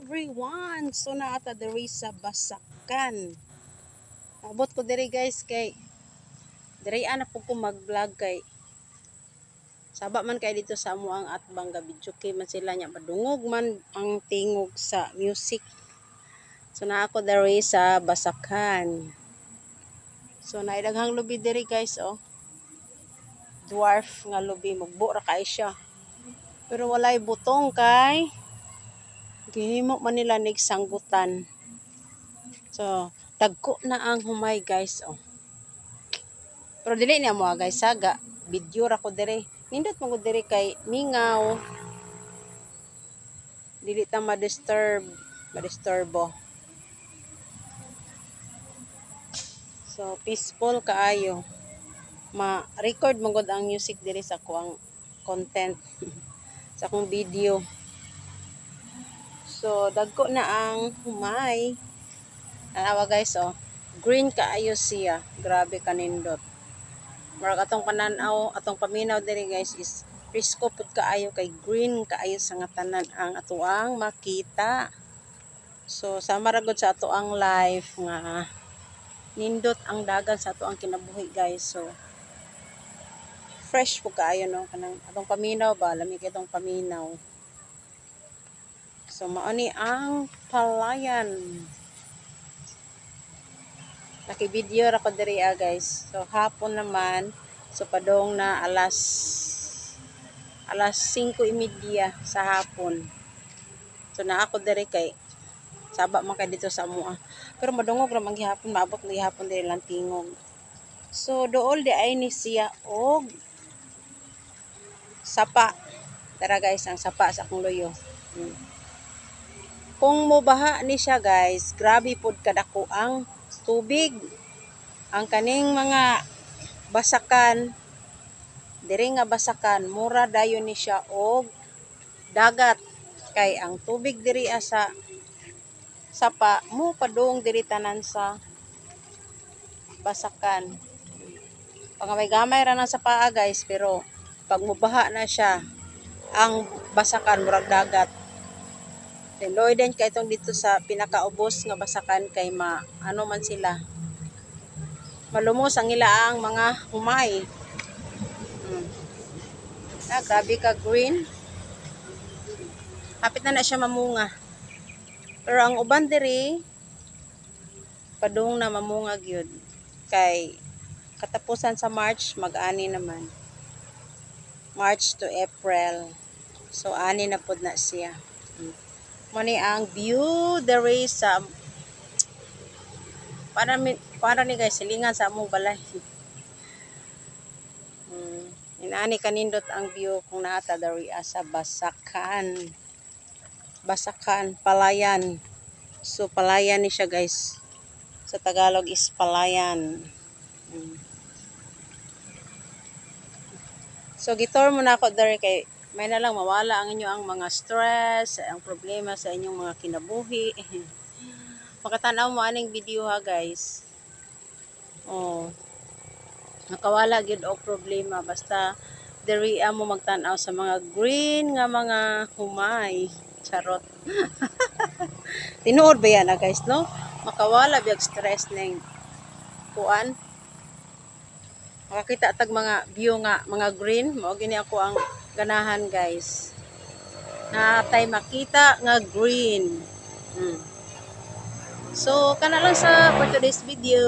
Everyone! So naa ta diri sa Basakan. Abot ko diri, guys, kay diri ana po ko mag-vlog kay saba man kay dito sa amo ang atbang ga videoke man sila nya madungog man ang tingog sa music. So naa ako diri sa Basakan. So naay daghang lubi diri, guys, oh. Dwarf nga lubi, mugbo ra kay siya. Pero walay butong kay gihimo man nila nig sanggutan. So dagko na ang humay, guys, oh. Pero dili niya mo, guys, saga video ra ko diri. Nindot mo ko diri kay mingaw. Dili ta ma-disturb, ma-disturbo. So peaceful kaayo. Ma-record man gud ang music diri sa kuang content sa akong video. So dagko na ang humay. Tanawa, guys, oh. Green kaayo siya. Grabe kanindot. Murag atong pananaw, atong paminaw diri, guys, is presko pud kaayo kay green kaayo sa nga tanan ang atoang makita. So sama ra gud sa ato ang life nga nindot ang dagan sa ato ang kinabuhi, guys. So fresh po kaayo, no, kanang atong paminaw ba, lami kay atong paminaw. So mao ni ang palayan. Naki-video ra ko diri, ah, guys. So hapon naman, so padong na alas alas 5:30 sa hapon. So naa ako diri kay saba man kay dito sa amoa. Pero madungog ra man gihapon, maabot na gihapon diri lang tingog. So dool di ay ni siya og sapa. Tara, guys, ang sapa sa akong luyo. Kung mobaha ni siya, guys, grabe pod kadako ang tubig. Ang kaning mga basakan, diri nga basakan, mura dayon ni siya og dagat. Kay ang tubig diri sa sapa mo padung diri tanan sa basakan. Pangamay-gamay ra na sa paa, guys, pero pag mubaha na siya, ang basakan murag dagat. Then loy din kay itong dito sa pinakaubos nga basakan kay ma ano man sila. Malumos ang ilaang mga humay. Ah, grabe ka green. Hapit na na siya mamunga. Pero ang uban diri padung na mamunga gyud kay katapusan sa March mag-ani naman. March to April. So ani na pod na siya. Mo ni ang view diri sa para ni, guys, silingan sa among balay. Inani kanindot ang view kung naa ta diri sa Basakan. Basakan, Palayan. So palayan ni siya, guys. Sa Tagalog is palayan. So gi-tour mo na ako diri kay may na lang mawala ang inyo ang mga stress, ang problema sa inyong mga kinabuhi. Makatanaw mo aning video ha, guys. Oh. Nakawala gyud og problema basta diri mo magtan-aw sa mga green nga mga humay. Charot. Tinuod ba yan na, guys, no? Makawala biyag stress ning kuan. Makakita tag mga view nga mga green, mao gini ako ang ganahan, guys. Natay makita nga green. So kana lang sa for today's video.